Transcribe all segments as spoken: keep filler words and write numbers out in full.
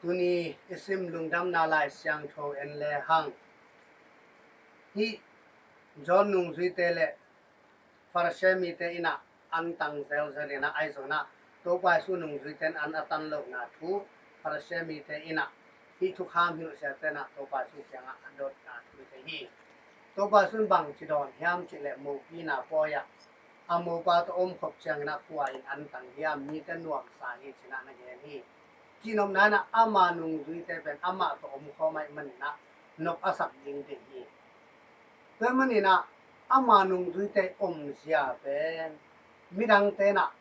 Tuni i sim Lungdamna Lai Siangtho en le hang, hih John nungzuite le Pharisee mite in ah an tang zelzel in ah, ahi zongin ah Topa Jesu nungzuite in an a tan lohna thu, Pharisee mite in ah hih thukham hilhsiate in ah Topa Jesu kiangah a dotna thu hi thei hi. Topa Jesu in bangci dawn hiam cih leh mopina pawi ah a mopa tawh om khop ciangin ah kua in an tang hiam, mite nuamsa hi ci-in ah na gen hi. Cihnopna in ah ama nungzuite pen amah tawh om khawm ahih manin ah nop a sak ding deih hi. Tua ahih manin ah ama nungzuite omzia pen midangte in ah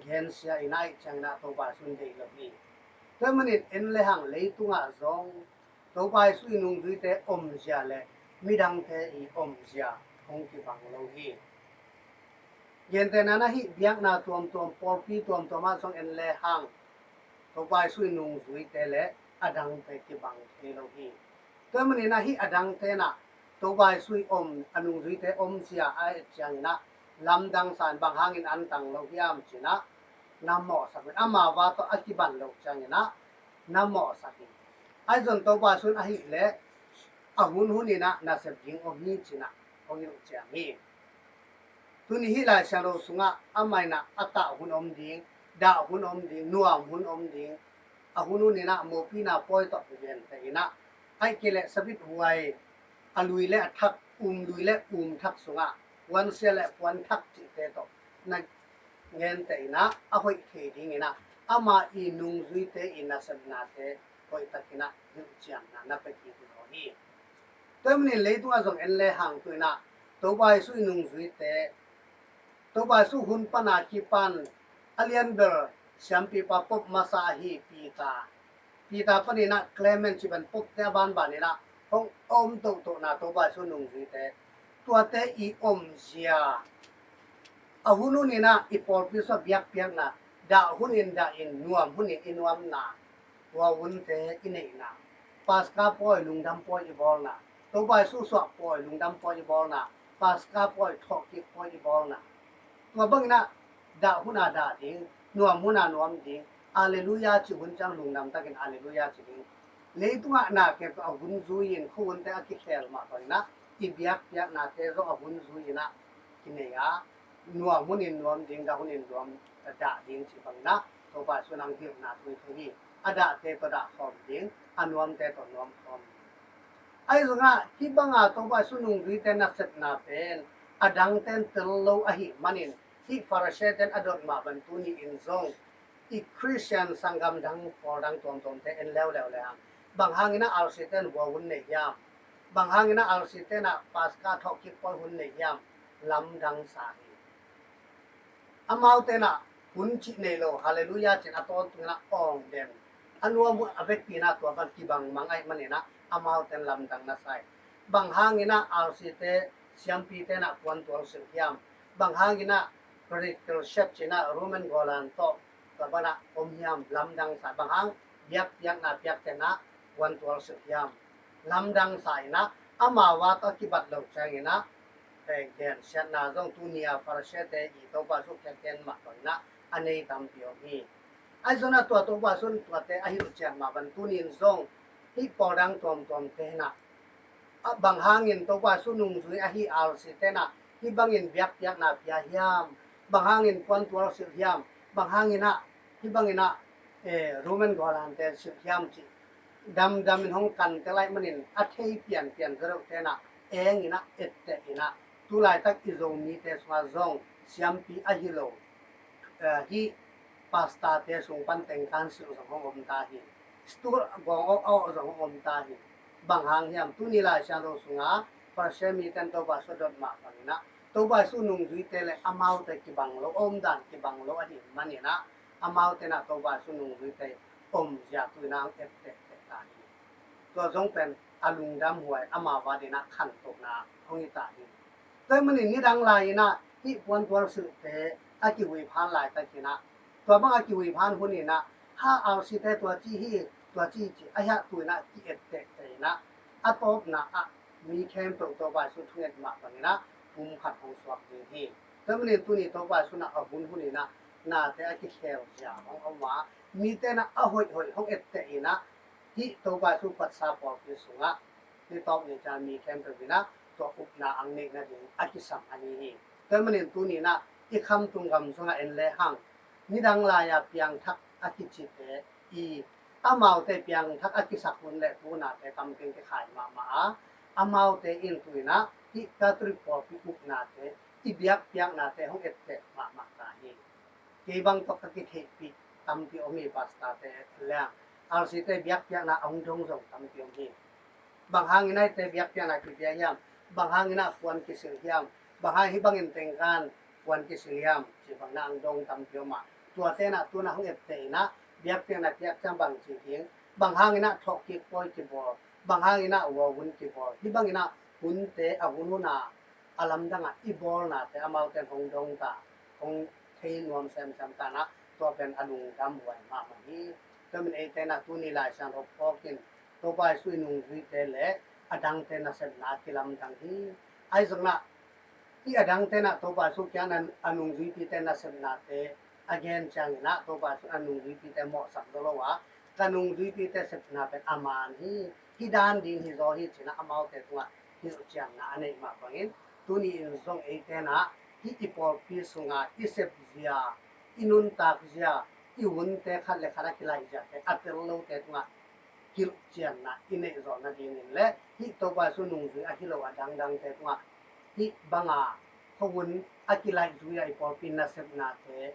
gensia in ahih ciangin ah Topa Jesu in deih lo hi. Tua ahih manin en le hang leitungah zong Topa Jesu i nungzuite omzia le midangte i omzia hong kibang lo hi. Gentehna in ah hih biakna tuamtuam, pawlpi tuamtuam ah zong en le hang Topa Jesu i nungzuite le a dangte kibang thei lo hi. Tua ahih manin ah hih a dangte in ah Topa Jesu i om, a nungzuite omzia a et ciangin ah lamdang sa in, bang hangin an tang lo hiam ci-in ah na mawhsak hi. Amau a tawh a kibat loh ciangin ah na mawhsak hi. Ahi zong Topa Jesu in ahih leh a hun hun in ah nasep ding om hi ci-in ah hong hilh ciam hi. Tuni hih Lai Siangtho sungah amah in ah a tah hun om ding, dah hun om ding, nuam hun om ding, a hun hun in ah mopina pawi tawh genteh in ah, ahih kei leh sabithuai, a lui le a thak, um lui le um thak sungah puansia le puan thak cihte tawh na genteh in ah a hoih thei dingin ah ama i nungzuite i nasepnate hoihtakin ah hilhcianna na pia kik zaw hi. Tua ahih manin leitungah zong en le hang tu-in ah Topa Jesu i nungzuite, Topa Jesu hun pan a kipan a lianbel siampipa Pope masa ahi Peter, Peter panin ah Clement cih bang Pope te a banban in ah hong om tohtohna Topa Jesu nungzuite, tuate i omzia, a hun hun in ah i pawlpi sungah biakpiakna, dah hun in dah in, nuam hun in i nuamna, tua hunte i neihna, Paska pawi, lungdam pawi i bawlna, Topa Jesu suah pawi, lungdam pawi i bawlna, Paska pawi, thawhkik pawi i bawlna, tua bangin ah dah hun a dah ding, nuam hun a nuam ding, Alleluia cih hun ciang lungdam takin Alleluia ci ding. Leitungah na kep a hun zui-in khuahunte a kikhel mah bangin ah i biakpiaknate zong a hun zui-in ah kinei a, nuam hun in nuam ding, dah hun in nuam, dah ding cih bangin ah Topa Jesu in hong hilhna thu hi thei hi. A dahte tawh dah khawm ding, a nuamte tawh nuam khawm ding. Ahi zongin ah hih banga Topa Jesu nungzuite nasepna pen a dangte in tel lo ahih manin, hih Pharisee-te in a dot mah bang tuni in zong i Khristian sanggam dang, pawl dang tuamtuamte en leuleu le hang, bang hangin ah R C-te in hua hun nei hiam? Bang hangin ah R C-te in ah Paska thawhkik pawi hun nei hiam? Lamdang sa hi. Amaute in ah hun cih nei lo, Halleluia ci-in a tawntung in ah awng den, a nuam uh a vekpi in ah tua bang kibang mang ahih manin ah amaute in lamdang na sa hi. Bang hangin ah R C-te, siampite in ah puantual silh hiam? Bang hangin ah Pericles ci-in ah Roman gawlan tawh tua bangin ah om hiam? Lamdang sa. Bang hang biakpiakna piakte in ah puantual silh hiam? Lamdang sa in ah, amau a tawh a kibat loh ciangin ah, eh, gensiatna zong tuni a Pharisee-te i Topa Jesu kiang gen mah bangin ah a nei tampi om hi. Ahi zongin ah tua Topa Jesu in tuate a hilhcian mah bang tuni in zong hih pawl dang tuamtuamte in ah, a, bang hangin Topa Jesu nungzui ahi R C-te in ah hih bangin biakpiakna pia hiam? Bang hangin puantual silh hiam? Bang hangin ah hih bangin ah, eh, Roman gawlante silh hiam cih damdam in hong kan tel ahih manin a thei pianpian zarote in ah eng in ah etteh in ah, tu laitak i Zomite sungah zong siampi ahi lo, eh, hih pastor-te sung pan tengkan silh zong hong om ta hi. Stool gawng awk a awk zong hong om ta hi. Bang hang hiam? Tuni Lai Siangtho sungah Pharisee mite in Topa Jesu a dot mah bangin ah Topa Jesu nungzuite le amaute kibang lo, a omdan kibang lo ahih manin ah amaute in ah Topa Jesu nungzuite omzia tu-in ah hong etteh ta hi. Tua zong pen a lungdamhuai, amau a dingin ah khantohna hong hi ta hi. Tua ahih manin nidang lai-in ah hih puantual silhte a kihuiphan laitakin ah, tua bang a kihuiphan hun in ah, ha, R C-te tua ci hi, tua ci hi ci a hiah tu-in ah ki-etteh teh in ah, a tawpna ah mi khempeuh Topa Jesu thunget mah bangin ah pumkhat hong suak ding hi. Tua ahih manin tuni Topa Jesu in ah a hun hun in ah nate a kikhel zia hong om a, mite in ah a hoihhoih hong etteh in ah, hih Topa Jesu phuatsa pawlpi sungah ni tawp ni ciang mi khempeuh in ah tua upna ang neih nading a kisam ahi hi. Tua ahih manin tuni in ah i Khamtung gam sungah en lehang, nidang lai-a piangthak a kicite i, amaute piangthak a kisak hun le tu-in ah te tampi kikhai mahmah a, amaute in tu-in ah hih Catholic pawlpi upnate, i biakpiaknate hong etteh mahmah ta hi. Kei bang tawh ka kitheihpih tampi om hi, pastorte leng, R C te biakpiakna a hong dong zong tampi om hi. Bang hangin ah eite biakpiakna kipia hiam? Bang hangin ah puan kisil hiam? Bang hang hih bangin tengkan puan kisil hiam? Ci bang na ang dong tampi om a, tuate in ah tu-in ah hong etteh in ah biakpiakna piak ciang bang ci ding? Bang hangin ah thawhkik pawi kibawl? Bang hangin ah wawun kibawl? Hih bangin ah hunte a hun hun a a lamdang ah i bawlnate amaute in hong dong ta, hong thei nuam semsem ta in ah tua pen a lungdam huai mahmah hi. Tua ahih manin eite in ah tuni Lai Siangtho phawk in Topa Jesu i nungzuite le a dangte nasepna a kilamdang hi. Ahi zongin ah hih a dangte in ah Topa Jesu kiang a nungzuipite nasepnate a gen ciangin ah Topa Jesu in a nungzuipite mawhsak zaw lo a, ka nungzuipite sepna pen a man hi, hih dan ding hi zaw hi ci-in ah amaute tungah hilhcianna a neih mah bangin, tuni in zong eite in ah hih i pawlpi sunga i sepzia, i nuntakzia, i hunte khat le khat a kilaihziate a tel lote tungah hilhcianna i neih zawh nadingin le hih Topa Jesu nungzui ahi lo a dangdangte tungah hih banga khuahun a kilaihzui a i pawlpi nasepnate,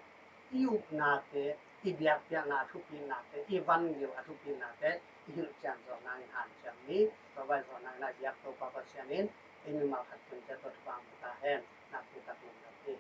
i upnate, i biakpiakna a thupihnate, i vangel a thupihnate i hilhcian zawh nangin hanciam ni. Tua bang zawh nangin a biak Topa Pasian in ei mimal khat khat ciat tawh thupha hong pia ta hen. Nakpi tak lungdam hi.